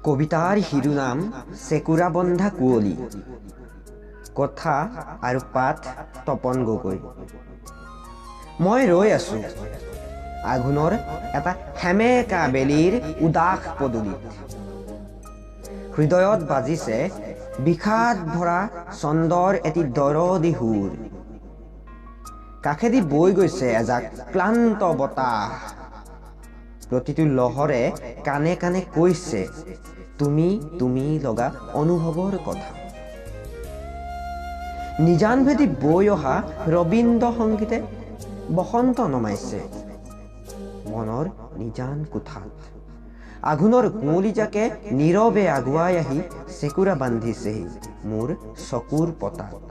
কবিতাৰ শিৰোনাম চেকুৰা বন্ধা কুঁৱলী। কথা আৰু পাঠ তপন গগৈ। মই ৰৈ আছো আঘোণৰ এটা সেমেকা বেলিৰ উদাস পদূলিত। হৃদয়ত বাজিছে বিষাদ ভৰা ছন্দৰ এটি দৰদী সুৰ। কাষেদি বৈ গৈছে এজাক ক্লান্ত বতাহ। প্ৰতিটো লহৰে কাণে কাণে কৈছে তুমি তুমি লগা অনুভৱৰ কথা। নিজান ভেদি বৈ অহা ৰবীন্দ্ৰ সংগীতে বসন্ত নমাইছে মনৰ নিজান কোঠাত। আঘোণৰ কুঁৱলীজাকে নীৰৱে আগুৱাই আহি চেকুৰা বান্ধিছেহি মোৰ চকুৰ পতাত।